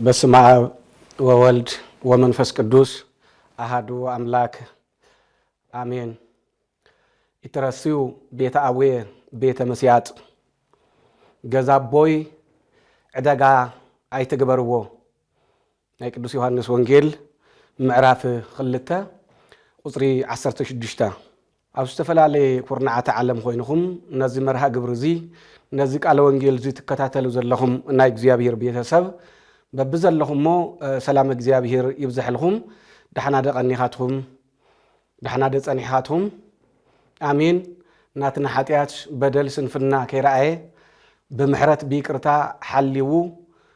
በስመ አብ ወወልድ ወመንፈስ ቅዱስ አሃዱ አምላክ አሜን። ኢትረስዩ ቤተ አቡየ ቤተ ምስያጥ፣ ገዛ ኣቦይ ዕደጋ ኣይትግበርዎ። ናይ ቅዱስ ዮሃንስ ወንጌል ምዕራፍ ክልተ ቁጽሪ ዓሰርተ ሽዱሽተ። ኣብ ዝተፈላለየ ኩርናዓት ዓለም ኮይንኹም ነዚ መርሃ ግብሪ እዚ፣ ነዚ ቃለ ወንጌል እዚ ትከታተሉ ዘለኹም ናይ እግዚኣብሔር ቤተሰብ፣ በብዘለኹሞ፣ እ፣ ሰላም እግዚኣብሔር ይብዝሐልኹም። ደሓና ዶ ቀኒኻትኩም? ደሓና ዶ ጸኒሕኻትኩም? ኣሜን። ናትና ሓጢኣት፣ በደል፣ ስንፍና ከይረኣየ፣ ብምሕረት ብይቅርታ ሓሊዉ፣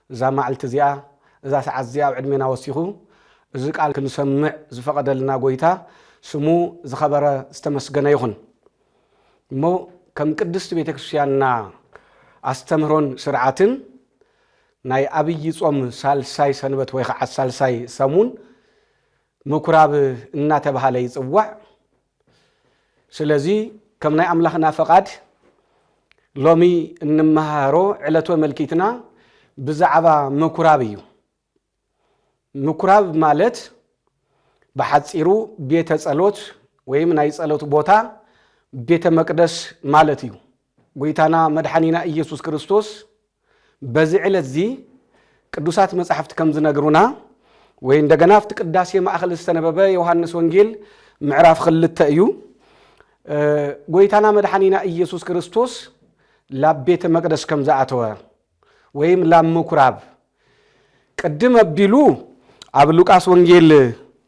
እዛ መዓልቲ እዚኣ፣ እዛ ሰዓት እዚኣ ኣብ ዕድሜና ወሲኹ፣ እዚ ቃል ክንሰምዕ ዝፈቐደልና ጎይታ ስሙ ዝኸበረ ዝተመስገነ ይኹን። እሞ ከም ቅድስቲ ቤተ ክርስቲያንና ኣስተምህሮን ስርዓትን፣ ናይ ኣብይ ጾም ሳልሳይ ሰንበት ወይ ኸዓ ሳልሳይ ሰሙን ምኩራብ እናተባህለ ይጽዋዕ። ስለዚ ከም ናይ ኣምላኽና ፈቓድ ሎሚ እንመሃሮ ዕለተ መልኪትና ብዛዕባ ምኩራብ እዩ። ምኩራብ ማለት ብሓጺሩ ቤተ ጸሎት ወይም ናይ ጸሎት ቦታ፣ ቤተ መቅደስ ማለት እዩ። ጎይታና መድሓኒና ኢየሱስ ክርስቶስ በዚ ዕለት እዚ ቅዱሳት መጻሕፍቲ ከም ዝነግሩና፣ ወይ እንደገና ኣብቲ ቅዳሴ ማእከል ዝተነበበ ዮሃንስ ወንጌል ምዕራፍ ክልተ እዩ። እ፣ ጎይታና መድሓኒና ኢየሱስ ክርስቶስ ላብ ቤተ መቅደስ ከም ዝኣተወ ወይም ላብ ምኩራብ ቅድም ኣቢሉ ኣብ ሉቃስ ወንጌል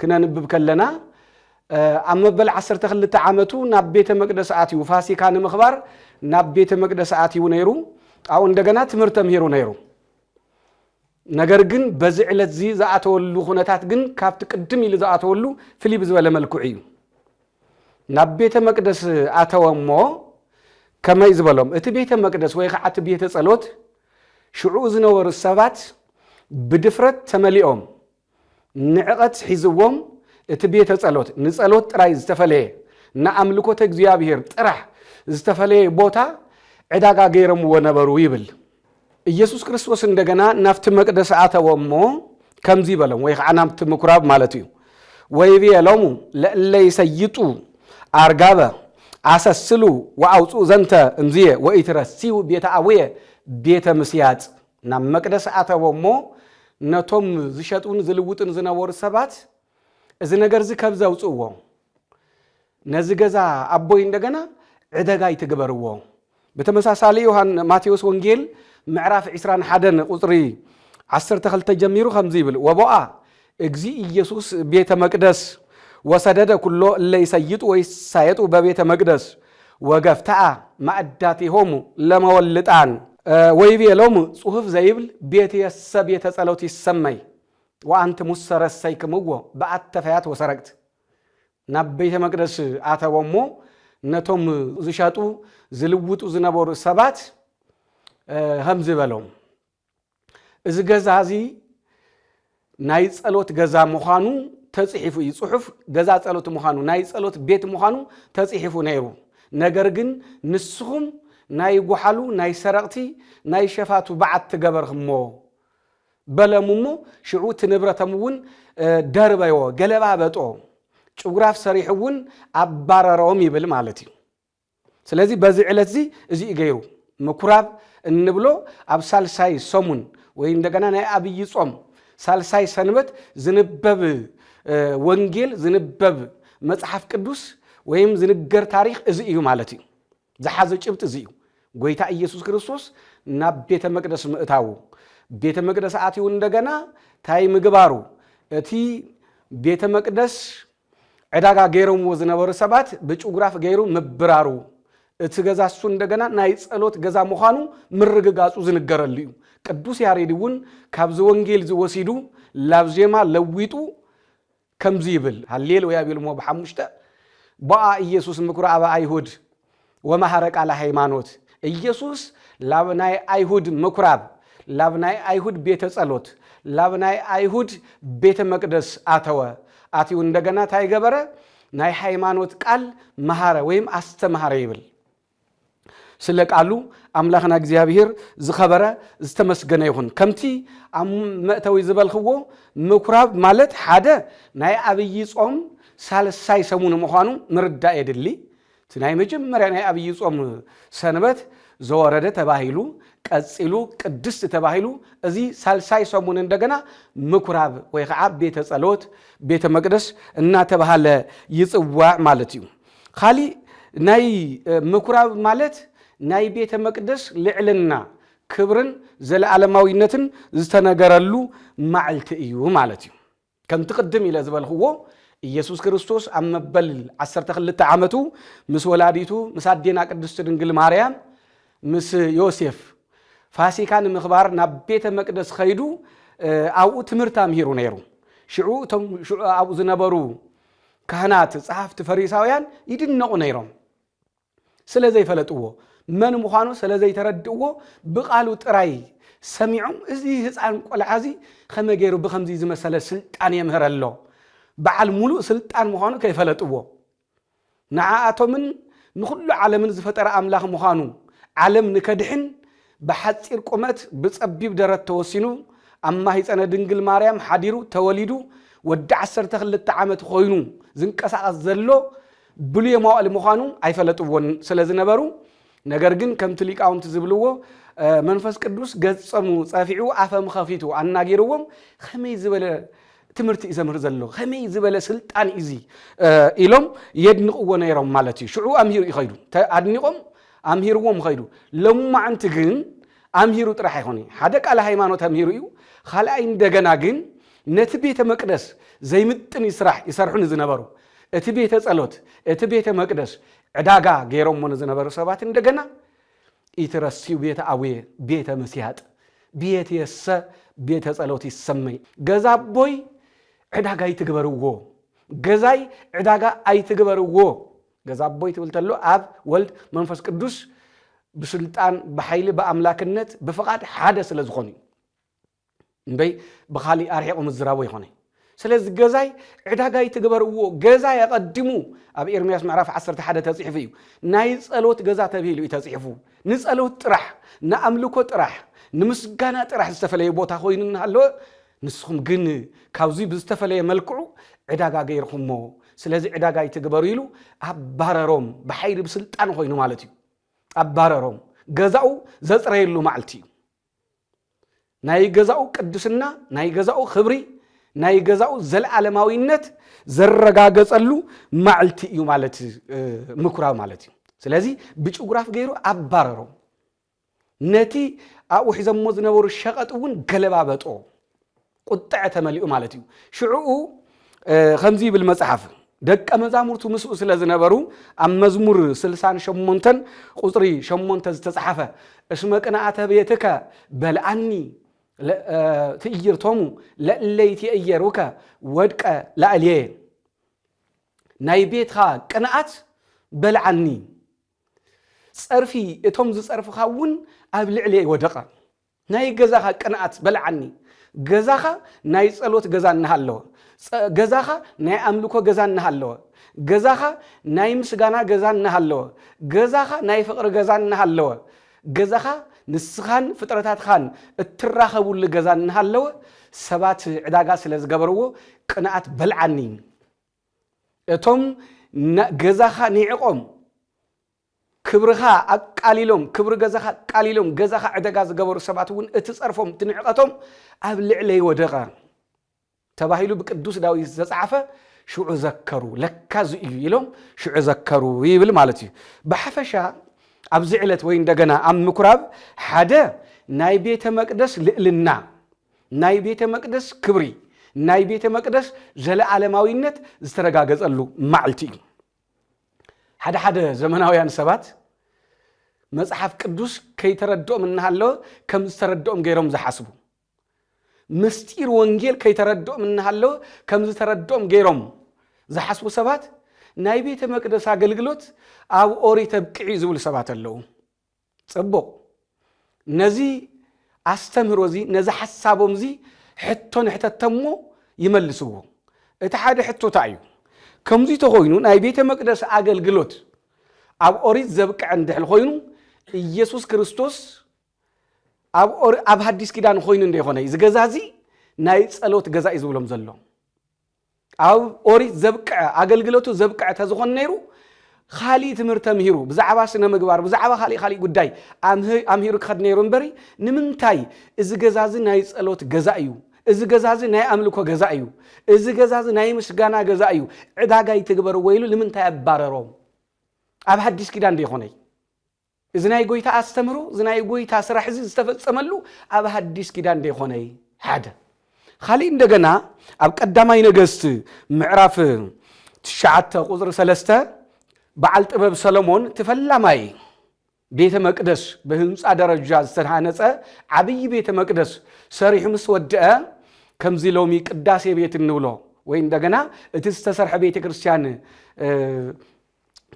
ክነንብብ ከለና፣ እ፣ ኣብ መበል ዓሰርተ ክልተ ዓመቱ ናብ ቤተ መቅደስ ኣትዩ፣ ፋሲካ ንምኽባር ናብ ቤተ መቅደስ ኣትዩ ነይሩ። ኣብኡ እንደገና ትምህርቲ ተምሂሩ ነይሩ። ነገር ግን በዚ ዕለት እዚ ዝኣተወሉ ኩነታት ግን ካብቲ ቅድም ኢሉ ዝኣተወሉ ፍልይ ብዝበለ መልክዑ እዩ። ናብ ቤተ መቅደስ ኣተወ እሞ ከመይ ዝበሎም፣ እቲ ቤተ መቅደስ ወይ ከዓ እቲ ቤተ ጸሎት ሽዑ ዝነበሩ ሰባት ብድፍረት ተመሊኦም፣ ንዕቐት ሒዝዎም፣ እቲ ቤተ ጸሎት ንጸሎት ጥራይ ዝተፈለየ፣ ንኣምልኮተ እግዚኣብሔር ጥራሕ ዝተፈለየ ቦታ ዕዳጋ ገይሮምዎ ነበሩ ይብል። ኢየሱስ ክርስቶስ እንደገና ናብቲ መቅደስ ኣተወ እሞ ከምዚ በሎም፣ ወይ ከዓ ናብቲ ምኩራብ ማለት እዩ። ወይቤሎሙ ለእለ ይሰይጡ ኣርጋበ አሰስሉ ወአውፅኡ ዘንተ እምዝየ ወኢትረስዩ ቤተ አቡየ ቤተ ምስያጥ። ናብ መቅደስ ኣተወ እሞ ነቶም ዝሸጡን ዝልውጡን ዝነበሩ ሰባት እዚ ነገር እዚ ከብዚ ኣውፅእዎ። ነዚ ገዛ ኣቦይ እንደገና ዕደጋ ኣይትግበርዎ። ብተመሳሳሊ ዮሃን-፣ ማቴዎስ ወንጌል ምዕራፍ ዒስራን ሓደን ቁጽሪ ዓሰርተ ክልተ ጀሚሩ ከምዚ ይብል፣ "ወቦኣ እግዚ ኢየሱስ ቤተ መቅደስ ወሰደደ ኩሎ እለ ይሰይጡ ወይሳየጡ በቤተ መቅደስ ወገፍተኣ ማዕዳቲሆሙ ለመወልጣን፣ እ፣ ወይቤሎሙ ጽሑፍ ዘይብል ቤትየሰ ቤተ ጸሎት ይሰመይ ወአንትሙሰ ረሰይክምዎ በአተፈያት ወሰረቅት." ናብ ቤተ መቅደስ ኣተወ እሞ ነቶም ዝሸጡ ዝልውጡ ዝነበሩ ሰባት፣ እ፣ ከምዚ በሎም፣ "እዚ ገዛ እዚ ናይ ጸሎት ገዛ ምዃኑ ተጽሒፉ እዩ፣ ጽሑፍ ገዛ ጸሎት ምዃኑ፣ ናይ ጸሎት ቤት ምዃኑ ተጽሒፉ ነይሩ። ነገር ግን ንስኹም ናይ ጓሓሉ፣ ናይ ሰረቕቲ፣ ናይ ሸፋቱ በዓቲ ገበርክሞ" በሎም እሞ ሽዑ እቲ ንብረቶም እውን፣ እ፣ ደርበዮ፣ ገለባበጦ፣ ጭጉራፍ ሰሪሑ እውን ኣባረሮም ይብል ማለት እዩ። ስለዚ በዚ ዕለት እዚ፣ እዚ እዩ ገይሩ። ምኩራብ እንብሎ ኣብ ሳልሳይ ሰሙን ወይ እንደገና ናይ ኣብይ ጾም ሳልሳይ ሰንበት ዝንበብ፣ እ፣ ወንጌል፣ ዝንበብ መጽሓፍ ቅዱስ ወይም ዝንገር ታሪኽ እዚ እዩ ማለት እዩ። ዝሓዘ ጭብጢ እዚ እዩ። ጎይታ ኢየሱስ ክርስቶስ ናብ ቤተ መቅደስ ምእታዉ፣ ቤተ መቅደስ ኣትዩ እንደገና ታይ ምግባሩ፣ እቲ ቤተ መቅደስ ዕዳጋ ገይሮምዎ ዝነበሩ ሰባት ብጭጉራፍ ገይሩ ምብራሩ፣ እቲ ገዛ እሱ እንደገና ናይ ጸሎት ገዛ ምዃኑ ምርግጋጹ ዝንገረሉ እዩ። ቅዱስ ያሬድ እውን ካብዚ ወንጌል እዚ ወሲዱ ላብ ዜማ ለዊጡ ከምዚ ይብል፣ ሃሌሉያ ቢሉ እሞ ብሓሙሽተ፣ ቦኣ ኢየሱስ ምኩራበ ኣይሁድ ወመሃረ ቃለ ሃይማኖት። ኢየሱስ ላብ ናይ ኣይሁድ ምኩራብ፣ ላብ ናይ ኣይሁድ ቤተ ጸሎት፣ ላብ ናይ ኣይሁድ ቤተ መቅደስ ኣተወ። ኣትዩ እንደገና እንታይ ገበረ? ናይ ሃይማኖት ቃል መሃረ ወይም ኣስተምሃረ ይብል። ስለ ቃሉ ኣምላኽና እግዚኣብሔር ዝኸበረ ዝተመስገነ ይኹን። ከምቲ ኣብ መእተዊ ዝበልኽዎ፣ ምኩራብ ማለት ሓደ ናይ ኣብይ ጾም ሳልሳይ ሰሙን ምዃኑ ምርዳእ የድሊ። እቲ ናይ መጀመርያ ናይ ኣብይ ጾም ሰንበት ዘወረደ ተባሂሉ፣ ቀጺሉ ቅድስት ተባሂሉ፣ እዚ ሳልሳይ ሰሙን እንደገና ምኩራብ ወይ ከዓ ቤተ ጸሎት፣ ቤተ መቅደስ እናተባሃለ ይጽዋዕ ማለት እዩ። ካሊእ ናይ ምኩራብ ማለት ናይ ቤተ መቅደስ ልዕልና፣ ክብርን ዘለዓለማዊነትን ዝተነገረሉ ማዕልቲ እዩ ማለት እዩ። ከምቲ ቅድም ኢለ ዝበልኽዎ፣ ኢየሱስ ክርስቶስ ኣብ መበል ዓሰርተ ክልተ ዓመቱ ምስ ወላዲቱ ምስ ኣዴና ቅድስቲ ድንግል ማርያም ምስ ዮሴፍ ፋሲካ ንምኽባር ናብ ቤተ መቅደስ ኸይዱ፣ እ፣ ኣብኡ ትምህርቲ ኣምሂሩ ነይሩ። ሽዑ እቶም ሽዑ ኣብኡ ዝነበሩ ካህናት፣ ጸሓፍቲ፣ ፈሪሳውያን ይድነቑ ነይሮም። ስለ ዘይፈለጥዎ፣ መን ምዃኑ ስለ ዘይተረድእዎ፣ ብቓሉ ጥራይ ሰሚዖም፣ "እዚ ህፃን ቆልዓ እዚ ኸመይ ገይሩ ብኸምዚ ዝመሰለ ስልጣን የምህር ኣሎ? በዓል ሙሉእ ስልጣን ምዃኑ ከይፈለጥዎ፣ ንዓኣቶምን ንኹሉ ዓለምን ዝፈጠረ ኣምላኽ ምዃኑ፣ ዓለም ንከድሕን ብሓፂር ቁመት ብፀቢብ ደረት ተወሲኑ ኣብ ማህፀነ ድንግል ማርያም ሓዲሩ ተወሊዱ ወዲ ዓሰርተ ክልተ ዓመት ኮይኑ ዝንቀሳቐስ ዘሎ ብሉየ መዋእል ምዃኑ ኣይፈለጥዎን ስለ ዝነበሩ፣ ነገር ግን ከምቲ ሊቃውንቲ ዝብልዎ፣ እ፣ መንፈስ ቅዱስ ገጾም ጸፊዑ ኣፎም ኸፊቱ ኣናጊርዎም፣ "ኸመይ ዝበለ ትምህርቲ እዩ ዘምህር ዘሎ? ኸመይ ዝበለ ስልጣን እዩ እዚ?" እ፣ ኢሎም የድንቕዎ ነይሮም ማለት እዩ። ሽዑ ኣምሂሩ እዩ ኸይዱ። ተ-፣ ኣድኒቖም ኣምሂርዎም ኸይዱ። ሎማዕንቲ ግን ኣምሂሩ ጥራሕ ኣይኮነን። ሓደ ቃለ ሃይማኖት ኣምሂሩ እዩ። ካልኣይ እንደገና ግን ነቲ ቤተ መቅደስ ዘይምጥን እዩ ስራሕ ይሰርሑ ንዝነበሩ፣ እቲ ቤተ ጸሎት፣ እቲ ቤተ መቅደስ ዕዳጋ ገይሮሞ ንዝነበሩ ሰባት እንደገና ኢትረስዩ ቤተ ኣቡየ ቤተ መስያጥ፣ ቤትየሰ ቤተ ጸሎት ይሰመይ። ገዛ ኣቦይ ዕዳጋ ኣይትግበርዎ፣ ገዛይ ዕዳጋ ኣይትግበርዎ። ገዛ ኣቦይ ትብል ተሎ ኣብ ወልድ መንፈስ ቅዱስ ብስልጣን፣ ብሓይሊ፣ ብኣምላክነት፣ ብፍቓድ ሓደ ስለ ዝኾኑ እዩ። እምበይ ብኻሊእ ኣርሒቑ ምዝራቡ ይኾነ። ስለዚ ገዛይ ዕዳጋ ኣይትግበርዎ፣ ገዛይ ኣቐድሙ። ኣብ ኤርምያስ ምዕራፍ ዓሰርተ ሓደ ተጽሒፉ እዩ። ናይ ጸሎት ገዛ ተባሂሉ እዩ ተጽሒፉ። ንጸሎት ጥራሕ፣ ንኣምልኮ ጥራሕ፣ ንምስጋና ጥራሕ ዝተፈለየ ቦታ ኮይኑ እናሃለወ፣ ንስኹም ግን ካብዚ ብዝተፈለየ መልክዑ ዕዳጋ ገይርኹሞ። ስለዚ ዕዳጋ ኣይትግበሩ ኢሉ ኣባረሮም። ብሓይሊ ብስልጣን ኮይኑ ማለት እዩ። ኣባረሮም። ገዛኡ ዘጽረየሉ መዓልቲ እዩ። ናይ ገዛኡ ቅድስና፣ ናይ ገዛኡ ክብሪ፣ ናይ ገዛኡ ዘለዓለማዊነት ዘረጋገጸሉ መዓልቲ እዩ ማለት፣ እ፣ ምኩራብ ማለት እዩ። ስለዚ ብጭጉራፍ ገይሩ ኣባረሮም። ነቲ ኣብኡ ሒዞሞ ዝነበሩ ሸቐጥ እውን ገለባበጦ። ቁጥዐ ተመሊኡ ማለት እዩ። ሽዕኡ፣ እ፣ ከምዚ ይብል መጽሓፍ፣ ደቀ መዛሙርቱ ምስኡ ስለ ዝነበሩ፣ ኣብ መዝሙር ስልሳን ሸሞንተን ቁጽሪ ሸሞንተ ዝተጻሕፈ፣ "እስመ ቅንኣተ ቤትከ በልዓኒ፣ ለ-፣ እ፣ ትእይርቶሙ ለእለ ይትእየሩከ ወድቀ ላዕሌየ።" ናይ ቤትኻ ቅንኣት በልዓኒ፣ ጸርፊ እቶም ዝጸርፉኻ እውን ኣብ ልዕሌ ወደቐ። ናይ ገዛኻ ቅንኣት በልዓኒ። ገዛኻ ናይ ጸሎት ገዛ እናሃለወ፣ ጸ-፣ ገዛኻ ናይ ኣምልኮ ገዛ እናሃለወ፣ ገዛኻ ናይ ምስጋና ገዛ እናሃለወ፣ ገዛኻ ናይ ፍቕሪ ገዛ እናሃለወ፣ ገዛኻ ንስኻን ፍጥረታትኻን እትራኸቡሉ ገዛ እናሃለወ፣ ሰባት ዕዳጋ ስለ ዝገበርዎ ቅንኣት በልዓኒ። እቶም ና-፣ ገዛኻ ንዒቖም፣ ክብርኻ ኣቃሊሎም፣ ክብሪ ገዛኻ ኣቃሊሎም፣ ገዛኻ ዕደጋ ዝገበሩ ሰባት እውን እቲ ጸርፎም፣ እቲ ንዕቐቶም ኣብ ልዕለይ ወደቐ ተባሂሉ ብቅዱስ ዳዊት ዝተጻሕፈ፣ ሽዑ ዘከሩ፣ ለካ እዚ እዩ ኢሎም ሽዑ ዘከሩ ይብል ማለት እዩ። ብሓፈሻ ኣብዚ ዕለት ወይ እንደገና ኣብ ምኩራብ ሓደ ናይ ቤተ መቅደስ ልዕልና፣ ናይ ቤተ መቅደስ ክብሪ፣ ናይ ቤተ መቅደስ ዘለዓለማዊነት ዝተረጋገጸሉ መዓልቲ እዩ። ሓደ ሓደ ዘመናውያን ሰባት መጽሓፍ ቅዱስ ከይተረድኦም እናሃለወ ከም ዝተረድኦም ገይሮም ዝሓስቡ፣ ምስጢር ወንጌል ከይተረድኦም እናሃለወ ከም ዝተረድኦም ገይሮም ዝሓስቡ ሰባት፣ ናይ ቤተ መቅደስ ኣገልግሎት ኣብ ኦሪት ኣብቅዕ እዩ ዝብሉ ሰባት ኣለዉ። ጽቡቕ። ነዚ ኣስተምህሮ እዚ፣ ነዚ ሓሳቦም እዚ ሕቶ ንሕተተሞ ይመልስዎ። እቲ ሓደ ሕቶ እንታይ እዩ? ከምዚ ተኾይኑ ናይ ቤተ መቅደስ ኣገልግሎት ኣብ ኦሪት ዘብቅዐ እንድሕር ኮይኑ፣ ኢየሱስ ክርስቶስ ኣብ ኦሪ-፣ ኣብ ሓዲስ ኪዳን ኮይኑ እንደ ይኾነ፣ እዚ ገዛ እዚ ናይ ጸሎት ገዛ እዩ ዝብሎም ዘሎ። ኣብ ኦሪት ዘብቅዐ፣ ኣገልግሎቱ ዘብቅዐ ተዝኾን ነይሩ፣ ኻሊእ ትምህርቲ ኣምሂሩ፣ ብዛዕባ ስነ ምግባር፣ ብዛዕባ ኻሊእ፣ ኻሊእ ጉዳይ ኣምህ-፣ ኣምሂሩ ክኸድ ነይሩ እምበሪ፣ ንምንታይ እዚ ገዛ እዚ ናይ ጸሎት ገዛ እዩ፣ እዚ ገዛ እዚ ናይ ኣምልኮ ገዛ እዩ፣ እዚ ገዛ እዚ ናይ ምስጋና ገዛ እዩ፣ ዕዳጋ ይትግበርዎ ኢሉ ንምንታይ ኣባረሮም? ኣብ ሓዲስ ኪዳን ዶ ይኾነይ? እዚ ናይ ጎይታ ኣስተምህሮ፣ እዚ ናይ ጎይታ ስራሕ እዚ ዝተፈጸመሉ ኣብ ሓዲስ ኪዳን ዶ ይኾነይ? ሓደ። ኻሊእ እንደገና ኣብ ቀዳማይ ነገስት ምዕራፍ ትሽዓተ ቁጽሪ ሰለስተ፣ በዓል ጥበብ ሰሎሞን እቲ ፈላማይ ቤተ መቅደስ ብህንጻ ደረጃ ዝተሃነጸ ዓብዪ ቤተ መቅደስ ሰሪሑ ምስ ወድአ፣ ከምዚ ሎሚ ቅዳሴ ቤት እንብሎ ወይ እንደገና እቲ ዝተሰርሐ ቤተ ክርስቲያን፣ እ፣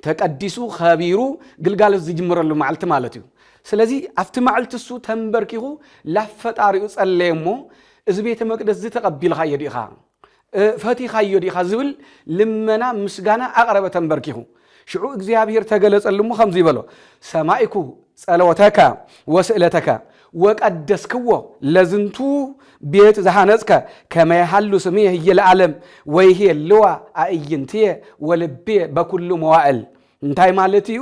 ተቀዲሱ፣ ኸቢሩ፣ ግልጋሎት ዝጅምረሉ መዓልቲ ማለት እዩ። ስለዚ ኣብቲ መዓልቲ እሱ ተንበርኪኹ ላብ ፈጣሪኡ ጸለየ እሞ፣ "እዚ ቤተ መቅደስ እዚ ተቐቢልካዮ ዲኻ? እ፣ ፈቲኻዮ ዲኻ?" ዝብል ልመና ምስጋና ኣቕረበ ተንበርኪኹ። ሽዑ እግዚኣብሔር ተገለጸሉ እሞ ከምዚ ይበሎ፣ "ሰማይኩ ጸለወተከ ወስእለተከ ወቀደስክዎ ለዝንቱ ቤት ዝሃነጽከ ከመ ይሃሉ ስምየ ህየ ለዓለም ወይሄልዋ ኣእይንትየ ወልብየ በኩሉ መዋእል።" እንታይ ማለት እዩ?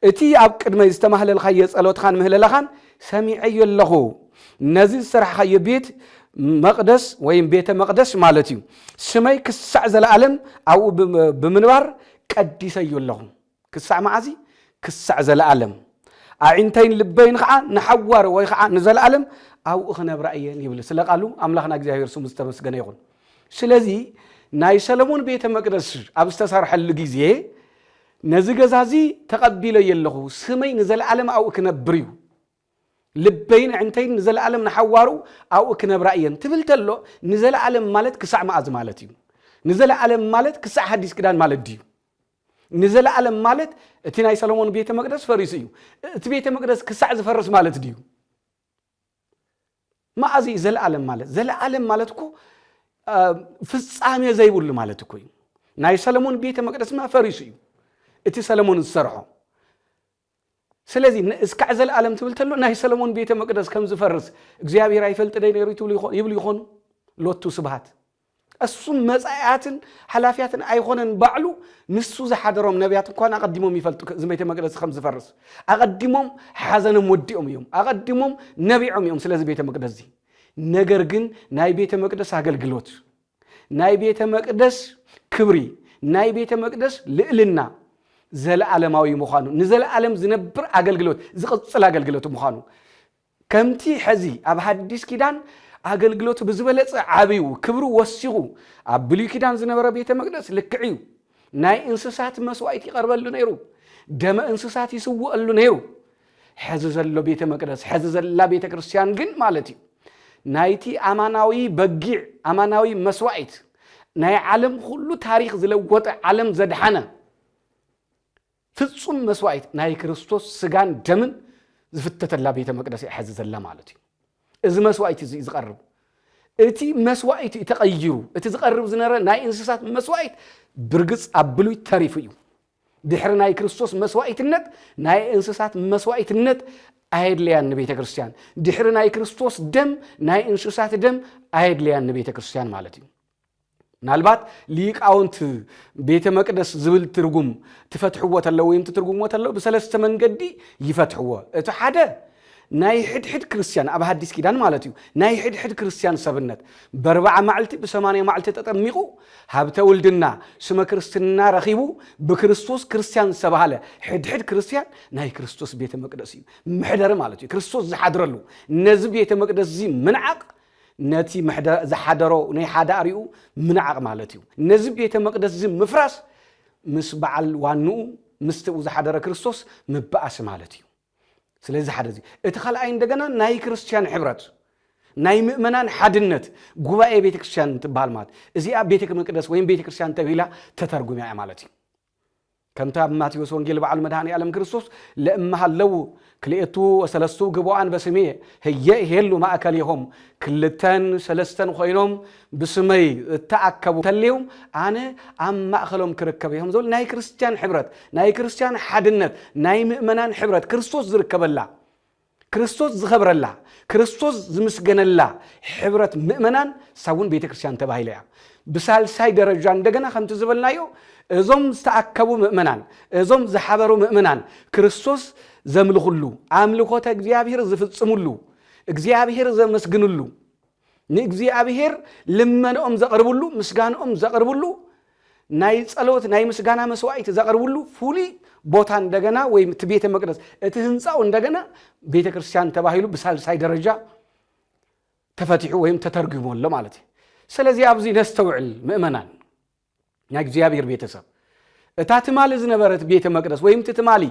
እቲ ኣብ ቅድመይ ዝተማህለልካዮ ጸሎትኻን ምህለላኻን ሰሚዐዮ ኣለኹ። ነዚ ዝሰራሕኻዮ ቤት መቕደስ ወይም ቤተ መቕደስ ማለት እዩ። ስመይ ክሳዕ ዘለዓለም ኣብኡ ብም-፣ ብምንባር ቀዲሰዮ ኣለኹ። ክሳዕ መዓዚ? ክሳዕ ዘለዓለም። ኣዒንተይን ልበይን ኸዓ ንሓዋሩ ወይ ኸዓ ንዘለዓለም ኣብኡ ክነብራ እየን ይብል። ስለ ቃሉ ኣምላኽና እግዚኣብሔር ስሙ ዝተመስገነ ይኹን። ስለዚ ናይ ሰለሞን ቤተ መቅደስ ኣብ ዝተሰርሐሉ ግዜ ነዚ ገዛ እዚ ተቐቢለዮ ኣለኹ፣ ስመይ ንዘለዓለም ኣብኡ ክነብር እዩ፣ ልበይን ኣዒንተይን ንዘለዓለም ንሓዋሩ ኣብኡ ክነብራ እየን ትብል ተሎ፣ ንዘለዓለም ማለት ክሳዕ መኣዝ ማለት እዩ? ንዘለዓለም ማለት ክሳዕ ሓዲስ ኪዳን ማለት ድዩ? ንዘለዓለም ማለት እቲ ናይ ሰሎሞን ቤተ መቅደስ ፈሪሱ እዩ። እቲ ቤተ መቅደስ ክሳዕ ዝፈርስ ማለት ድዩ? መኣዝ እዩ ዘለዓለም ማለት? ዘለዓለም ማለት እኮ፣ አ፣ ፍጻሜ ዘይብሉ ማለት እኮ እዩ። ናይ ሰሎሞን ቤተ መቅደስማ ፈሪሱ እዩ፣ እቲ ሰሎሞን ዝሰርሖ። ስለዚ ን-፣ እስካዕ ዘለዓለም ትብል ተሎ ናይ ሰሎሞን ቤተ መቅደስ ከም ዝፈርስ እግዚኣብሔር ኣይፈልጥ ደይ ነይሩ ትብሉ ይኾ-፣ ይብሉ ይኾኑ? ሎቱ ስብሃት። እሱም መጻኢያትን ሓላፊያትን ኣይኾነን ባዕሉ፣ ንሱ ዝሓደሮም ነቢያት እንኳን ኣቐዲሞም ይፈልጡ፣ እዚ ቤተ መቅደስ ከም ዝፈርስ። ኣቐዲሞም ሓዘኖም ወዲኦም እዮም። ኣቐዲሞም ነቢዖም እዮም ስለዚ ቤተ መቅደስ እዚ። ነገር ግን ናይ ቤተ መቅደስ ኣገልግሎት፣ ናይ ቤተ መቅደስ ክብሪ፣ ናይ ቤተ መቅደስ ልዕልና ዘለዓለማዊ ምዃኑ፣ ንዘለዓለም ዝነብር ኣገልግሎት፣ ዝቕጽል ኣገልግሎት ምዃኑ፣ ከምቲ ሕዚ ኣብ ሓዲስ ኪዳን ኣገልግሎቱ ብዝበለጸ ዓብዩ፣ ክብሩ ወሲኹ፣ ኣብ ብሉይ ኪዳን ዝነበረ ቤተ መቅደስ ልክዕ እዩ። ናይ እንስሳት መስዋእቲ ይቐርበሉ ነይሩ። ደመ እንስሳት ይስውአሉ ነይሩ። ሕዚ ዘሎ ቤተ መቅደስ፣ ሕዚ ዘላ ቤተ ክርስቲያን ግን ማለት እዩ፣ ናይቲ ኣማናዊ በጊዕ፣ ኣማናዊ መስዋእት፣ ናይ ዓለም ኩሉ ታሪኽ ዝለወጠ፣ ዓለም ዘድሓነ ፍጹም መስዋእት ናይ ክርስቶስ ስጋን ደምን ዝፍተተላ ቤተ መቅደስ እያ ሕዚ ዘላ ማለት እዩ። እዚ መስዋእት እዚ እዩ ዝቐርብ። እቲ መስዋእት እዩ ተቐይሩ። እቲ ዝቐርብ ዝነበረ ናይ እንስሳት መስዋእት ብርግጽ ኣብ ብሉይ ተሪፉ እዩ። ድሕሪ ናይ ክርስቶስ መስዋእትነት ናይ እንስሳት መስዋእትነት ኣየድለያን ንቤተ ክርስቲያን። ድሕሪ ናይ ክርስቶስ ደም ናይ እንስሳት ደም ኣየድለያን ንቤተ ክርስቲያን ማለት እዩ። ምናልባት ሊቃውንት ቤተ መቅደስ ዝብል ትርጉም ትፈትሕዎ ተለው ወይም ትትርጉምዎ ተለው ብሰለስተ መንገዲ ይፈትሕዎ። እቲ ሓደ ናይ ሕድሕድ ክርስቲያን፣ ኣብ ሓዲስ ኪዳን ማለት እዩ፣ ናይ ሕድሕድ ክርስቲያን ሰብነት፣ በርብዓ መዓልቲ ብሰማንያ መዓልቲ ተጠሚቑ ሃብተ ውልድና ስመ ክርስትና ረኺቡ ብክርስቶስ ክርስቲያን ዝተባህለ ሕድሕድ ክርስቲያን ናይ ክርስቶስ ቤተ መቅደስ እዩ። መሕደሪ ማለት እዩ፣ ክርስቶስ ዝሓድረሉ። ነዚ ቤተ መቅደስ እዚ ምንዓቕ ነቲ መሕደ-፣ ዝሓደሮ ናይ ሓዳሪኡ ምንዓቕ ማለት እዩ። ነዚ ቤተ መቅደስ እዚ ምፍራስ ምስ በዓል ዋንኡ ምስቲ ዝሓደረ ክርስቶስ ምበኣስ ማለት እዩ። ስለዚ ሓደ እዚ። እቲ ካልኣይ እንደገና ናይ ክርስቲያን ሕብረት፣ ናይ ምእመናን ሓድነት፣ ጉባኤ ቤተ ክርስቲያን ትበሃል ማለት እዚኣ ቤተ መቅደስ ወይም ቤተ ክርስቲያን ተባሂላ ተተርጉምያ እያ ማለት እዩ። ከምቲ ኣብ ማቴዎስ ወንጌል ባዕሉ መድኃኔ ዓለም ክርስቶስ ለእመሃለዉ ክልኤቱ ወሰለስቱ ግቡኣን በስሜ ህየ ይሄሉ ማእከሌሆም፣ ክልተን ሰለስተን ኮይኖም ብስመይ እተኣከቡ እንተልዮም ኣነ ኣብ ማእከሎም ክርከብ እየ ከም ዝብል ናይ ክርስትያን ሕብረት፣ ናይ ክርስትያን ሓድነት፣ ናይ ምእመናን ሕብረት ክርስቶስ ዝርከበላ፣ ክርስቶስ ዝኸብረላ፣ ክርስቶስ ዝምስገነላ ሕብረት ምእመናን እሳ እውን ቤተ ክርስቲያን ተባሂላ እያ። ብሳልሳይ ደረጃ እንደገና ከምቲ ዝበልናዮ እዞም ዝተኣከቡ ምእመናን፣ እዞም ዝሓበሩ ምእመናን ክርስቶስ ዘምልኹሉ፣ ኣምልኾተ እግዚኣብሔር ዝፍጽሙሉ፣ እግዚኣብሔር ዘመስግኑሉ፣ ንእግዚኣብሔር ልመንኦም ዘቕርብሉ፣ ምስጋንኦም ዘቕርብሉ፣ ናይ ጸሎት ናይ ምስጋና መስዋዕት ዘቕርብሉ ፍሉይ ቦታ እንደገና ወይም እቲ ቤተ መቅደስ እቲ ህንፃው እንደገና ቤተ ክርስቲያን ተባሂሉ ብሳልሳይ ደረጃ ተፈቲሑ ወይም ተተርጉሙ ኣሎ ማለት እዩ። ስለዚህ ኣብዚ ነስተውዕል ምእመናን ናይ እግዚኣብሔር ቤተሰብ። እታ ትማሊ ዝነበረት ቤተ መቅደስ ወይም እቲ ትማሊ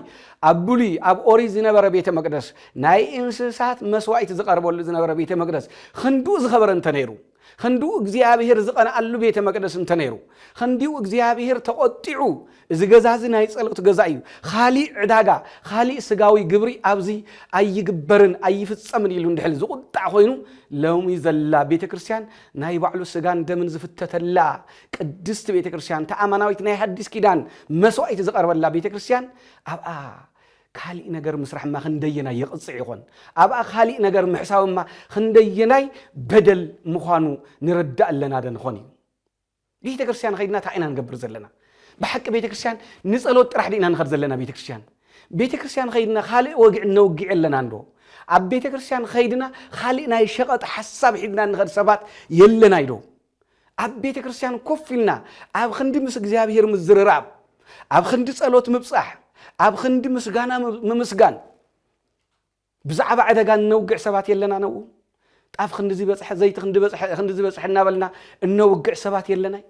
ኣብ ብሉይ ኣብ ኦሪት ዝነበረ ቤተ መቅደስ ናይ እንስሳት መስዋዕት ዝቐርበሉ ዝነበረ ቤተ መቅደስ ክንድኡ ዝኸበረ እንተነይሩ፣ ክንድኡ እግዚኣብሔር ዝቐንኣሉ ቤተ መቅደስ እንተነይሩ፣ ክንድኡ እግዚኣብሔር ተቖጢዑ እዚ ገዛ እዚ ናይ ጸሎት ገዛ እዩ፣ ካሊእ ዕዳጋ፣ ካሊእ ስጋዊ ግብሪ ኣብዚ ኣይግበርን ኣይፍጸምን ኢሉ እንድሕል ዝቑጣዕ ኮይኑ፣ ሎሚ ዘላ ቤተ ክርስቲያን ናይ ባዕሉ ስጋን ደምን ዝፍተተላ ቅድስቲ ቤተ ክርስቲያን ተኣማናዊት ናይ ሓዲስ ኪዳን መስዋዕት ዝቐርበላ ቤተ ክርስቲያን ኣብኣ ካሊእ ነገር ምስራሕማ ክንደየናይ የቕጽዕ ይኾን? ኣብኣ ካሊእ ነገር ምሕሳብማ ክንደየናይ በደል ምዃኑ ንረዳእ ኣለና ዶ ንኾን እዩ? ቤተ ክርስቲያን ኸይድና እንታይ ኢና ንገብር ዘለና? ብሓቂ ቤተ ክርስቲያን ንጸሎት ጥራሕ ዲና ንኸድ ዘለና? ቤተ ክርስቲያን ቤተ ክርስቲያን ኸይድና ካልእ ወግዒ ነውግዕ ኣለና እንዶ? ኣብ ቤተ ክርስቲያን ኸይድና ካልእ ናይ ሸቐጥ ሓሳብ ሒድና ንኸድ ሰባት የለናይ ዶ? ኣብ ቤተ ክርስቲያን ኮፍ ኢልና ኣብ ክንዲ ምስ እግዚኣብሔር ምዝርራብ፣ ኣብ ክንዲ ጸሎት ምብጻሕ፣ ኣብ ክንዲ ምስጋና ምምስጋን ብዛዕባ ዕደጋ እነውግዕ ሰባት የለና ነው? ጣፍ ክንድዚ በጽሐ፣ ዘይቲ ክንዲ በጽሐ፣ ክንድዚ በጽሐ እናበልና እነውግዕ ሰባት የለናይ?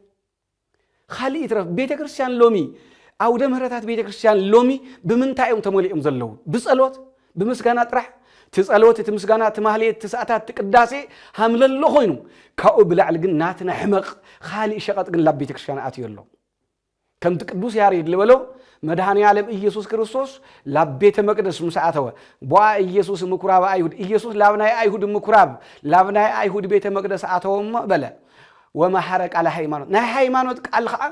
ካልእ ይትረፍ ቤተ ክርስቲያን ሎሚ፣ ኣውደ ምህረታት ቤተ ክርስቲያን ሎሚ ብምንታይ እዮም ተመሊኦም ዘለዉ? ብጸሎት፣ ብምስጋና ጥራሕ? እቲ ጸሎት፣ እቲ ምስጋና፣ እቲ ማህሌት፣ እቲ ሰዓታት፣ እቲ ቅዳሴ ሃምለሎ ኮይኑ ካብኡ ብላዕሊ ግን ናትና ሕመቕ ካልእ ሸቐጥ ግን ላብ ቤተ ክርስቲያን ኣትዩ ኣሎ። ከምቲ ቅዱስ ያሬድ ዝበሎ መድኃኔ ዓለም ኢየሱስ ክርስቶስ ላብ ቤተ መቅደስ ምስ ኣተወ ቦኣ ኢየሱስ ምኩራብ ኣይሁድ፣ ኢየሱስ ላብ ናይ ኣይሁድ ምኩራብ ላብ ናይ ኣይሁድ ቤተ መቅደስ ኣተወ እሞ በለ ወመሃረ ቃለ ሃይማኖት፣ ናይ ሃይማኖት ቃል ከዓ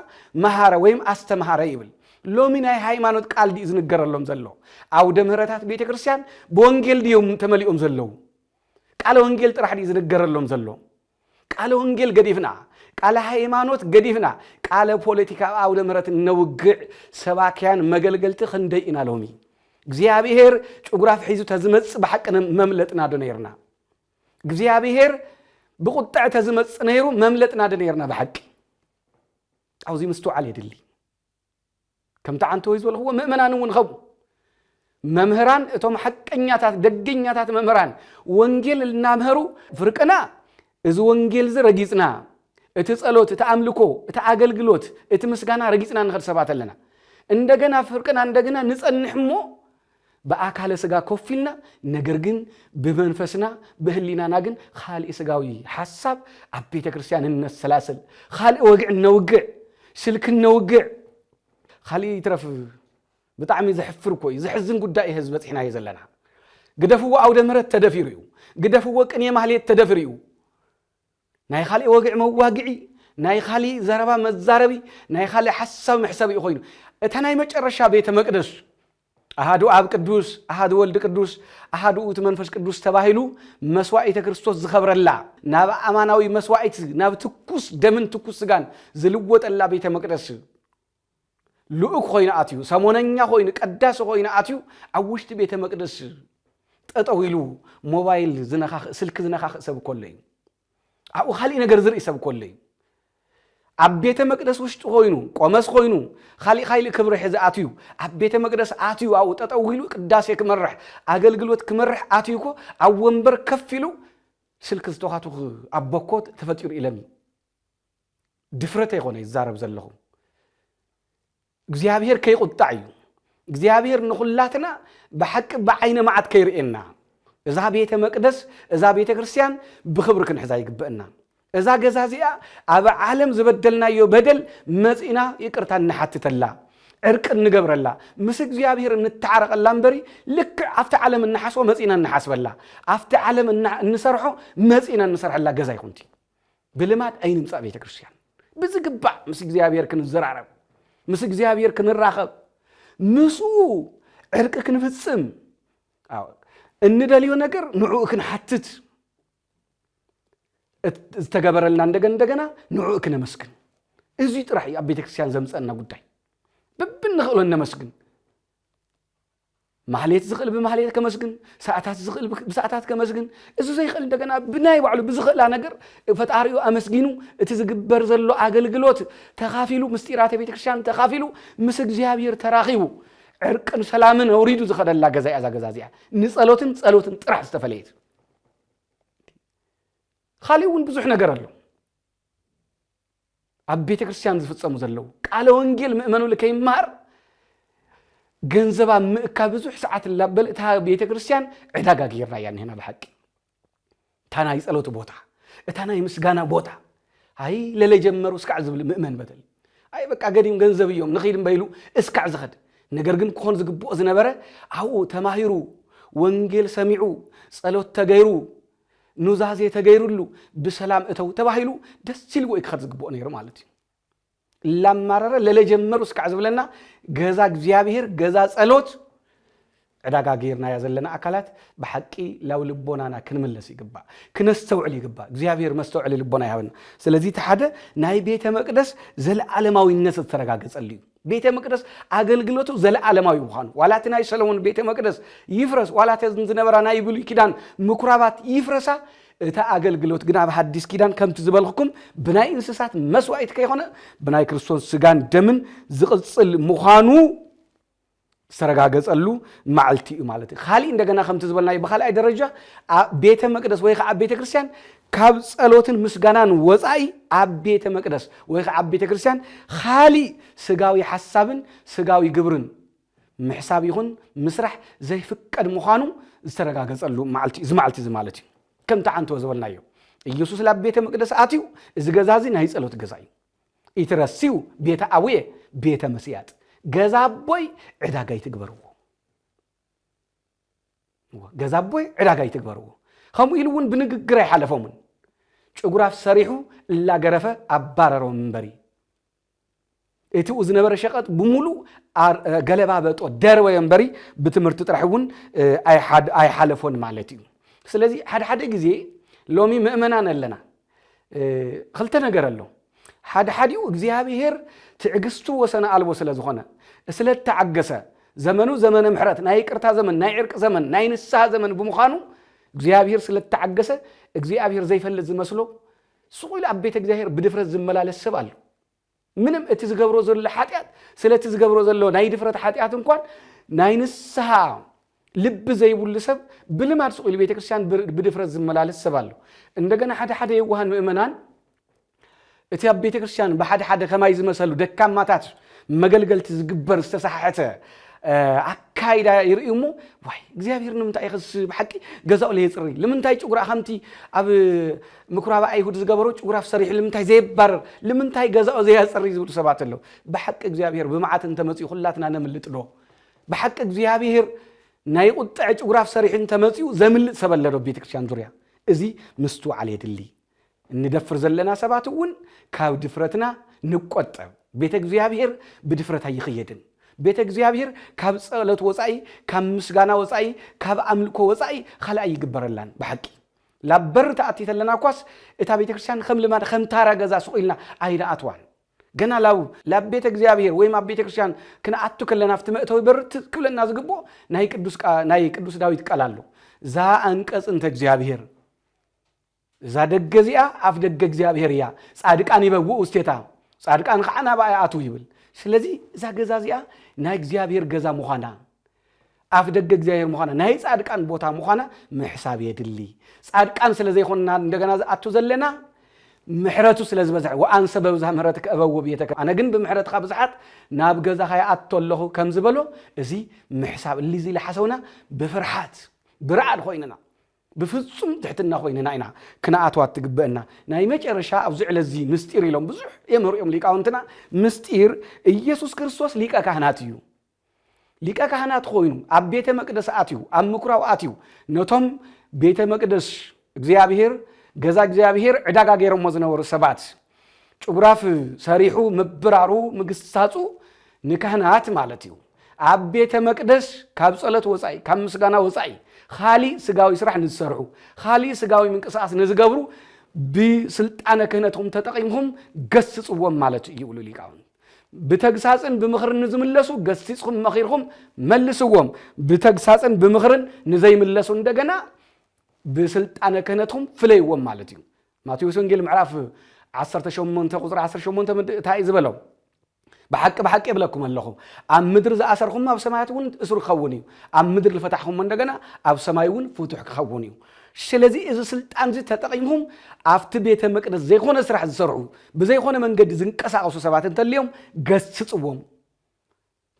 መሃረ ወይም ኣስተምሃረ ይብል። ሎሚ ናይ ሃይማኖት ቃል ድዩ ዝንገረሎም ዘሎ? ኣውደ ምህረታት ቤተ ክርስቲያን ብወንጌል ድዮም ተመሊኦም ዘለዉ? ቃለ ወንጌል ጥራሕ ድዩ ዝንገረሎም ዘሎ? ቃለ ወንጌል ገዲፍና፣ ቃለ ሃይማኖት ገዲፍና፣ ቃለ ፖለቲካ ኣብ ኣውደ ምህረት እነውግዕ ሰባክያን መገልገልቲ ክንደይ ኢና ሎሚ? እግዚኣብሔር ጭጉራፍ ሒዙ ተዝመጽእ ብሓቂ መምለጥና ዶ ነይርና? እግዚኣብሔር ብቁጥዕ ተዝመጽእ ነይሩ መምለጥና ዶ ነይርና ብሓቂ? ኣብዚ ምስትውዓል የድሊ። ከምቲ ዓንተወይ ዝበልኽዎ ምእመናን እውን ኸው መምህራን እቶም ሓቀኛታት ደገኛታት መምህራን ወንጌል እናምሀሩ ፍርቅና እዚ ወንጌል እዚ ረጊጽና እቲ ጸሎት እቲ ኣምልኮ እቲ ኣገልግሎት እቲ ምስጋና ረጊጽና ንኸድ ሰባት ኣለና። እንደገና ፍርቅና እንደገና ንጸንሕ እሞ ብኣካለ ስጋ ኮፍ ኢልና ነገር ግን ብመንፈስና ብህሊናና ግን ካልእ ስጋዊ ሓሳብ ኣብ ቤተ ክርስቲያን እነሰላስል ካልእ ወግዕ እነውግዕ ስልኪ እነውግዕ ካልእ ይትረፍ ብጣዕሚ ዘሕፍር እኮ እዩ። ዘሕዝን ጉዳይ እዩ ህዝቢ በፂሕናዮ ዘለና። ግደፍዎ ኣውደ ምህረት ተደፊሩ እዩ። ግደፍዎ ቅኔ ማህሌት ተደፊሩ እዩ። ናይ ካልእ ወግዒ መዋግዒ፣ ናይ ካልእ ዘረባ መዛረቢ፣ ናይ ካልእ ሓሳብ መሕሰቢ እዩ ኮይኑ። እታ ናይ መጨረሻ ቤተ መቅደስ ኣሃዱ ኣብ ቅዱስ ኣሃዱ ወልድ ቅዱስ ኣሃዱ ውእቱ መንፈስ ቅዱስ ተባሂሉ መስዋዕተ ክርስቶስ ዝኸብረላ ናብ ኣማናዊ መስዋዕቲ ናብ ትኩስ ደምን ትኩስ ስጋን ዝልወጠላ ቤተ መቅደስ ልኡክ ኮይኑ ኣትዩ፣ ሰሞነኛ ኮይኑ፣ ቀዳሲ ኮይኑ ኣትዩ፣ ኣብ ውሽጢ ቤተ መቅደስ ጠጠው ኢሉ ሞባይል ዝነኻኽእ፣ ስልኪ ዝነኻኽእ ሰብ እኮ ኣሎ እዩ። ኣብኡ ካሊእ ነገር ዝርኢ ሰብ እኮ ኣሎ እዩ። ኣብ ቤተ መቅደስ ውሽጢ ኮይኑ፣ ቆመስ ኮይኑ፣ ካሊእ ካሊእ ክብሪ ሒዘ ኣትዩ፣ ኣብ ቤተ መቅደስ ኣትዩ፣ ኣብኡ ጠጠው ኢሉ ቅዳሴ ክመርሕ፣ ኣገልግሎት ክመርሕ ኣትዩ እኮ ኣብ ወንበር ከፍ ኢሉ ስልኪ ዝተዃትኹ ኣቦ እኮ ተፈጢሩ ኢለኒ። ድፍረት ኣይኮነ ይዛረብ ዘለኹ። እግዚኣብሔር ከይቁጣዕ እዩ። እግዚኣብሔር ንኹላትና ብሓቂ ብዓይነ መዓት ከይርእየና። እዛ ቤተ መቅደስ፣ እዛ ቤተ ክርስቲያን ብኽብሪ ክንሕዛ ይግበእና። እዛ ገዛ እዚኣ ኣብ ዓለም ዝበደልናዮ በደል መጺእና ይቅርታ እንሓትተላ። ዕርቂ እንገብረላ፣ ምስ እግዚኣብሔር እንተዓረቐላ እምበሪ፣ ልክዕ ኣብቲ ዓለም እንሓስቦ መጺና እንሓስበላ፣ ኣብቲ ዓለም እና-፣ እንሰርሖ መጺና እንሰርሐላ ገዛ ይኹንቲ። ብልማድ ኣይንምጻእ ቤተ ክርስቲያን። ብዝግባእ ምስ እግዚኣብሔር ክንዘራረብ፣ ምስ እግዚኣብሔር ክንራኸብ፣ ምስኡ ዕርቂ ክንፍጽም፣ ኣዎ፣ እንደልዮ ነገር ንዕኡ ክንሓትት፣ እት-፣ ዝተገበረልና እንደገና እንደገና ንዕኡ ክነመስግን። እዚ ጥራሕ እዩ ኣብ ቤተ ክርስቲያን ዘምጸና ጉዳይ። በብንኽእሎ ነመስግን። ማህሌት ዝኽእል ብማህሌት ከመስግን፣ ሰዓታት ዝኽእል ብ-፣ ብሰዓታት ከመስግን፣ እዚ ዘይኽእል እንደገና ብናይ ባዕሉ ብዝኽእላ ነገር ፈጣሪኡ ኣመስጊኑ፣ እቲ ዝግበር ዘሎ ኣገልግሎት ተኻፊሉ፣ ምስጢራተ ቤተ ክርስቲያን ተኻፊሉ፣ ምስ እግዚኣብሔር ተራኺቡ፣ ዕርቅን ሰላምን ኣውሪዱ ዝኸደላ ገዛ እያ እዛ ገዛ እዚኣ። ንጸሎትን ጸሎትን ጥራሕ ዝተፈለየት። ካሊእ እውን ብዙሕ ነገር ኣሎ። ኣብ ቤተ ክርስቲያን ዝፍጸሙ ዘለዉ ቃለ ወንጌል ምእመኑ ልከይምሃር ገንዘብ ኣብ ምእካ ብዙሕ ሰዓት እላበለ እታ ቤተ ክርስቲያን ዕዳጋ ገይርና እያ እኒሄና ብሓቂ። እታ ናይ ጸሎት ቦታ፣ እታ ናይ ምስጋና ቦታ። ኣይ ለለ ጀመሩ እስካዕ ዝብል ምእመን በተል። ኣይ በቃ ገዲም ገንዘብ እዮም ንኺድ እምበይሉ እስካዕ ዝኸድ። ነገር ግን ክኾን ዝግብኦ ዝነበረ ኣብኡ ተማሂሩ፣ ወንጌል ሰሚዑ፣ ጸሎት ተገይሩ፣ ኑዛዜ ተገይሩሉ፣ ብሰላም እተው ተባሂሉ ደስ ኢልዎ እዩ ክኸድ ዝግብኦ ነይሩ ማለት እዩ። ላማረረ ለለ ጀመሩ እስካዕ ዝብለና ገዛ እግዚኣብሔር፣ ገዛ ጸሎት ዕዳጋ ገይርናያ ዘለና ኣካላት ብሓቂ ላው ልቦናና ክንምለስ ይግባእ፣ ክነስተውዕል ይግባእ። እግዚኣብሔር መስተውዕሊ ልቦና ይሃበና። ስለዚ እቲ ሓደ ናይ ቤተ መቅደስ ዘለዓለማዊነት ዝተረጋገጸሉ እዩ። ቤተ መቅደስ ኣገልግሎቱ ዘለዓለማዊ ምዃኑ፣ ዋላ እቲ ናይ ሰሎሞን ቤተ መቅደስ ይፍረስ፣ ዋላ እተን ዝነበራ ናይ ብሉይ ኪዳን ምኩራባት ይፍረሳ፣ እቲ ኣገልግሎት ግን ኣብ ሓዲስ ኪዳን ከምቲ ዝበልኩኩም ብናይ እንስሳት መስዋእቲ ከይኮነ ብናይ ክርስቶስ ስጋን ደምን ዝቕጽል ምዃኑ ዝተረጋገጸሉ መዓልቲ እዩ ማለት እዩ። ካሊእ እንደገና ከምቲ ዝበልናዮ ብኻልኣይ ደረጃ ኣብ ቤተ መቅደስ ወይ ከዓ ኣብ ቤተ ክርስቲያን ካብ ጸሎትን ምስጋናን ወጻኢ ኣብ ቤተ መቅደስ ወይ ከዓ ኣብ ቤተ ክርስቲያን ካሊእ ስጋዊ ሓሳብን ስጋዊ ግብርን ምሕሳብ ይኹን ምስራሕ ዘይፍቀድ ምዃኑ ዝተረጋገጸሉ መዓልቲ፣ እዚ መዓልቲ እዚ ማለት እዩ። ከምቲ ዓንተወ ዝበልናዮ፣ ኢየሱስ ናብ ቤተ መቅደስ ኣትዩ፣ እዚ ገዛ እዚ ናይ ጸሎት ገዛ እዩ። ኢትረስዩ ቤተ ኣቡየ ቤተ መስያጥ፣ ገዛ ኣቦይ ዕዳጋ ይትግበርዎ። ገዛ ኣቦይ ዕዳጋ ይትግበርዎ። ከምኡ ኢሉ እውን ብንግግር ኣይሓለፎምን። ጭጉራፍ ሰሪሑ እላገረፈ ኣባረሮም እምበሪ። እቲኡ ዝነበረ ሸቐጥ ብምሉእ ኣር-፣ ገለባበጦ፣ ደርበዮ እምበሪ ብትምህርቲ ጥራሕ እውን፣ እ፣ ኣይሓድ-፣ ኣይሓለፎን ማለት እዩ። ስለዚ ሓደ ሓደ ግዜ ሎሚ ምእመናን ኣለና፣ እ፣ ክልተ ነገር ኣሎ። ሓደ ሓዲኡ እግዚኣብሔር ትዕግስቱ ወሰነ ኣልቦ ስለ ዝኾነ፣ ስለ እተዓገሰ፣ ዘመኑ ዘመነ ምሕረት፣ ናይ ይቅርታ ዘመን፣ ናይ ዕርቂ ዘመን፣ ናይ ንስሓ ዘመን ብምዃኑ፣ እግዚኣብሔር ስለ እተዓገሰ፣ እግዚኣብሔር ዘይፈልጥ ዝመስሎ፣ ስቕ ኢሉ ኣብ ቤተ እግዚኣብሔር ብድፍረት ዝመላለስ ሰብ ኣሎ። ምንም እቲ ዝገብሮ ዘሎ ሓጢኣት፣ ስለ እቲ ዝገብሮ ዘሎ ናይ ድፍረት ሓጢኣት እንኳን ናይ ንስሓ ልቢ ዘይብሉ ሰብ ብልማድ ስቕ ኢሉ ቤተ ክርስቲያን ብር-፣ ብድፍረት ዝመላለስ ሰብ ኣሎ። እንደገና ሓደ ሓደ የዋሃን ምእመናን እቲ ኣብ ቤተ ክርስቲያን ብሓደ ሓደ ከማይ ዝመሰሉ ደካማታት መገልገልቲ ዝግበር ዝተሰሓሐተ፣ እ፣ ኣካይዳ ይርእዩ እሞ፣ ዋይ፣ እግዚኣብሔር ንምንታይ ኢኸስ ብሓቂ ገዛኡ ለየጽሪ? ንምንታይ ጭጉራ ከምቲ ኣብ ምኩራብ ኣይሁድ ዝገበሮ ጭጉራፍ ሰሪሑ ንምንታይ ዘየባርር? ንምንታይ ገዛኡ ዘያጽሪ? ዝብሉ ሰባት ኣለዉ። ብሓቂ እግዚኣብሔር ብመዓት እንተመጺኡ ኩላትና ነምልጥ ዶ? ብሓቂ እግዚኣብሔር ናይ ቁጥዐ ጭጉራፍ ሰሪሑ እንተመጺኡ ዘምልጥ ሰብ ኣሎ ዶ ኣብ ቤተ ክርስቲያን ዙርያ? እዚ ምስትውዓል የድሊ። እንደፍር ዘለና ሰባት እውን ካብ ድፍረትና ንቆጠብ። ቤተ እግዚኣብሔር ብድፍረት ኣይኽየድን። ቤተ እግዚኣብሔር ካብ ጸሎት ወጻኢ፣ ካብ ምስጋና ወጻኢ፣ ካብ ኣምልኮ ወጻኢ ካልእ ኣይግበረላን። ብሓቂ ላብ በር ተኣቲ ተለና እኳስ እታ ቤተ ክርስቲያን ከም ልማድ ከም ታራ ገዛ ስቕ ኢልና ኣይንኣትዋን። ገና ላብ፣ ላብ ቤተ እግዚኣብሔር ወይም ኣብ ቤተ ክርስቲያን ክንኣቱ ከለና ኣብቲ መእተዊ በር እቲ ክብለና ዝግብኦ ናይ ቅዱስ ቃ-፣ ናይ ቅዱስ ዳዊት ቃል ኣሎ። እዛ ኣንቀጽ እንተ እግዚኣብሔር፣ እዛ ደገ እዚኣ ኣፍ ደገ እግዚኣብሔር እያ። ጻድቃን ይበውኡ ውስቴታ፣ ጻድቃን ከዓ ናብኣ ይኣትዉ ይብል። ስለዚ እዛ ገዛ እዚኣ ናይ እግዚኣብሔር ገዛ ምዃና፣ ኣፍ ደገ እግዚኣብሔር ምዃና፣ ናይ ጻድቃን ቦታ ምዃና ምሕሳብ የድሊ። ጻድቃን ስለ ዘይኮንና እንደገና ዝኣቱ ዘለና ምሕረቱ ስለ ዝበዝሐ፣ ወኣንሰ በብዝሃ ምሕረትከ እበውእ ቤተከ፣ ኣነ ግን ብምሕረትኻ ብዙሓት ናብ ገዛኻ ይኣቱ ኣለኹ ከም ዝበሎ፣ እዚ ምሕሳብ እሊ እዚ ለሓሰውና ብፍርሓት ብርዓድ ኮይንና ብፍጹም ትሕትና ኮይንና ኢና ክንኣትዋ ትግበአና። ናይ መጨረሻ ኣብዚ ዕለዚ ምስጢር ኢሎም ብዙሕ የምህሩ እዮም ሊቃውንትና። ምስጢር ኢየሱስ ክርስቶስ ሊቀ ካህናት እዩ። ሊቀ ካህናት ኮይኑ ኣብ ቤተ መቅደስ ኣትዩ፣ ኣብ ምኩራብ ኣትዩ፣ ነቶም ቤተ መቅደስ እግዚኣብሔር፣ ገዛ እግዚኣብሔር ዕዳጋ ገይሮሞ ዝነበሩ ሰባት ጭጉራፍ ሰሪሑ ምብራሩ ምግሳጹ ንካህናት ማለት እዩ። ኣብ ቤተ መቅደስ ካብ ጸሎት ወጻኢ፣ ካብ ምስጋና ወጻኢ፣ ካሊእ ስጋዊ ስራሕ ንዝሰርሑ፣ ካሊእ ስጋዊ ምንቅስቃስ ንዝገብሩ ብስልጣነ ክህነትኩም ተጠቂምኩም ገስጽዎም ማለት እዩ ይብሉ ሊቃውንት። ብተግሳጽን ብምኽርን ንዝምለሱ ገሲጽኩም መኺርኩም መልስዎም። ብተግሳጽን ብምኽርን ንዘይምለሱ እንደገና ብስልጣነ ክህነትኩም ፍለይዎም ማለት እዩ። ማቴዎስ ወንጌል ምዕራፍ ዓሰርተ ሸሞንተ ቁጽሪ ዓሰርተ ሸሞንተ ምድ-፣ እንታይ እዩ ዝበሎም? ብሓቂ ብሓቂ እብለኩም ኣለኹ፣ ኣብ ምድሪ ዝኣሰርኹም ኣብ ሰማያት እውን እስሩ ክኸውን እዩ፣ ኣብ ምድሪ ዝፈታሕኹሞ እንደገና ኣብ ሰማይ እውን ፍቱሕ ክኸውን እዩ። ስለዚ እዚ ስልጣን እዚ ተጠቒምኩም ኣብቲ ቤተ መቅደስ ዘይኮነ ስራሕ ዝሰርሑ፣ ብዘይኮነ መንገዲ ዝንቀሳቐሱ ሰባት እንተልዮም ገስጽዎም፣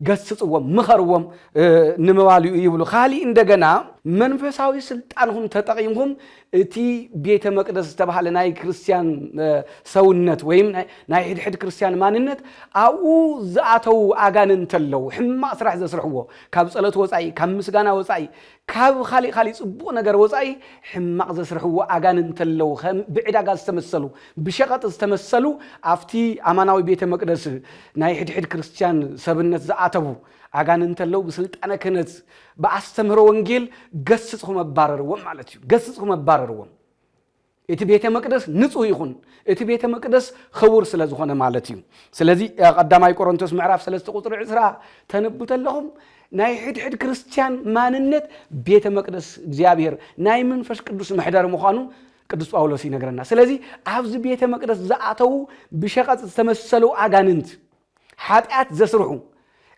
ገስጽዎም፣ ምኸርዎም፣ እ፣ ንምባል እዩ ይብሉ። ካሊእ እንደገና መንፈሳዊ ስልጣንኹም ተጠቒምኩም እቲ ቤተ መቅደስ ዝተባህለ ናይ ክርስቲያን፣ እ፣ ሰውነት ወይም ናይ፣ ናይ ሕድሕድ ክርስቲያን ማንነት ኣብኡ ዝኣተዉ ኣጋንንት ኣለዉ፣ ሕማቕ ስራሕ ዘስርሕዎ፣ ካብ ጸሎት ወጻኢ፣ ካብ ምስጋና ወጻኢ፣ ካብ ካሊእ ካሊእ ጽቡቕ ነገር ወጻኢ ሕማቕ ዘስርሕዎ ኣጋንንት ኣለዉ። ከም ብዕዳጋ ዝተመሰሉ፣ ብሸቐጥ ዝተመሰሉ ኣብቲ ኣማናዊ ቤተ መቅደስ ናይ ሕድሕድ ክርስቲያን ሰብነት ዝኣተዉ ኣጋንንት ኣለዉ። ብስልጣነ ክህነት ብኣስተምህሮ ወንጌል ገስጽኹም ኣባረርዎም ማለት እዩ። ገስጽኹም ኣባረርዎም። እቲ ቤተ መቅደስ ንጹህ ይኹን፣ እቲ ቤተ መቅደስ ክቡር ስለ ዝኾነ ማለት እዩ። ስለዚ፣ እ፣ ቀዳማይ ቆሮንቶስ ምዕራፍ ሰለስተ ቁጽሪ ዕስራ ተንቡ ተለኹም፣ ናይ ሕድሕድ ክርስቲያን ማንነት ቤተ መቅደስ እግዚኣብሔር ናይ መንፈስ ቅዱስ መሕደሪ ምዃኑ ቅዱስ ጳውሎስ ይነግረና። ስለዚ ኣብዚ ቤተ መቅደስ ዝኣተዉ ብሸቐጥ ዝተመሰሉ ኣጋንንት፣ ሓጢኣት ዘስርሑ፣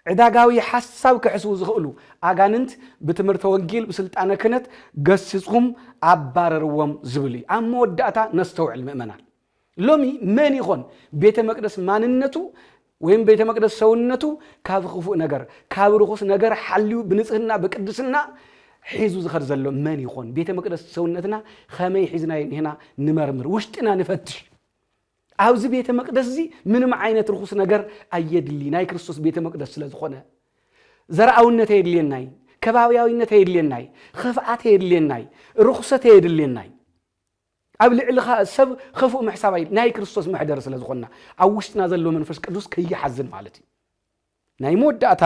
ዕዳጋዊ ሓሳብ ክሕስቡ ዝኽእሉ ኣጋንንት ብትምህርተ ወንጌል ብስልጣነ ክህነት ገስጽኹም ኣባረርዎም ዝብል እዩ። ኣብ መወዳእታ ነስተውዕል ምእመናን። ሎሚ መን ይኾን ቤተ መቅደስ ማንነቱ ወይም ቤተ መቅደስ ሰውነቱ ካብ ክፉእ ነገር፣ ካብ ርኹስ ነገር ሓልዩ ብንጽህና፣ ብቅድስና ሒዙ ዝኸድ ዘሎ መን ይኾን? ቤተ መቅደስ ሰውነትና ከመይ ሒዝናዮ እኒህና ንመርምር፣ ውሽጥና ንፈትሽ። ኣብዚ ቤተ መቅደስ እዚ ምንም ዓይነት ርኹስ ነገር ኣየድሊ፣ ናይ ክርስቶስ ቤተ መቅደስ ስለ ዝኾነ። ዘርኣውነት ኣየድልየናይ፣ ከባብያዊነት ኣየድልየናይ፣ ኽፍኣት ኣየድልየናይ፣ ርኹሰት ኣየድልየናይ። ኣብ ልዕሊ ኻ-፣ ሰብ ኽፉእ ምሕሳብ ኣይ-፣ ናይ ክርስቶስ መሕደሪ ስለ ዝኾንና፣ ኣብ ውሽጥና ዘሎ መንፈስ ቅዱስ ከይሓዝን ማለት እዩ። ናይ መወዳእታ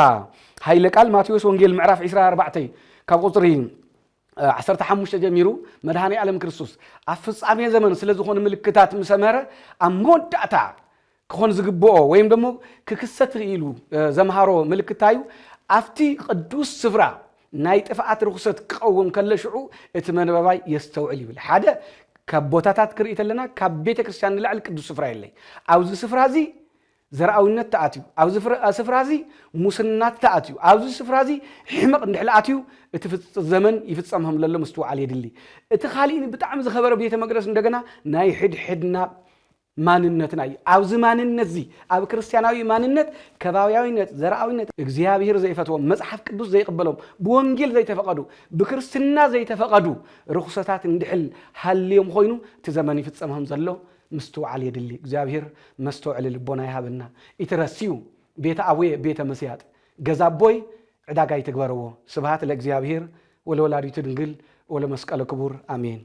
ሃይለ ቃል ማቴዎስ ወንጌል ምዕራፍ ዕስራ ኣርባዕተ ካብ ቁጽሪ፣ እ፣ ዓሰርተ ሓሙሽተ ጀሚሩ መድኃኔ ዓለም ክርስቶስ ኣብ ፍጻሜ ዘመን ስለ ዝኾኑ ምልክታት ምስ ኣምሀረ ኣብ መወዳእታ ክኾን ዝግብኦ ወይም ደሞ ክክሰት ኢሉ፣ እ፣ ዘምሃሮ ምልክት እዩ። ኣብቲ ቅዱስ ስፍራ ናይ ጥፍኣት ርኹሰት ክቐውም ከሎ ሽዑ እቲ መንበባይ የስተውዕል ይብል። ሓደ ካብ ቦታታት ክርኢ ተለና ካብ ቤተ ክርስቲያን ንላዕሊ ቅዱስ ስፍራ የለይ። ኣብዚ ስፍራ እዚ ዘርኣዊነት ተኣትዩ፣ ኣብዚ ፍረ-፣ ስፍራ እዚ ሙስና ተኣትዩ፣ ኣብዚ ስፍራ እዚ ሕመቕ እንድሕር ኣትዩ እቲ ፍጽ-፣ ዘመን ይፍጸም ከም ዘሎ ምስትውዓል የድሊ። እቲ ካሊእ ብጣዕሚ ዝኸበረ ቤተ መቅደስ እንደገና ናይ ሕድሕድና ማንነትና እዩ። ኣብዚ ማንነት እዚ፣ ኣብ ክርስቲያናዊ ማንነት ከባብያዊነት፣ ዘርኣዊነት፣ እግዚኣብሔር ዘይፈትዎም፣ መጽሓፍ ቅዱስ ዘይቕበሎም፣ ብወንጌል ዘይተፈቐዱ፣ ብክርስትና ዘይተፈቐዱ ርኹሰታት እንድሕል ሃልዮም ኮይኑ እቲ ዘመን ይፍጸም ከም ዘሎ ምስትውዓል የድሊ። እግዚኣብሔር መስተውዕሊ ልቦና ይሃበና። ኢትረስዩ ቤተ ኣቡየ ቤተ መስያጥ፣ ገዛ ኣቦይ ዕዳጋ ይትግበርዎ። ስብሐት ለእግዚኣብሔር ወለወላዲቱ ድንግል ወለመስቀሉ ክቡር። ኣሜን።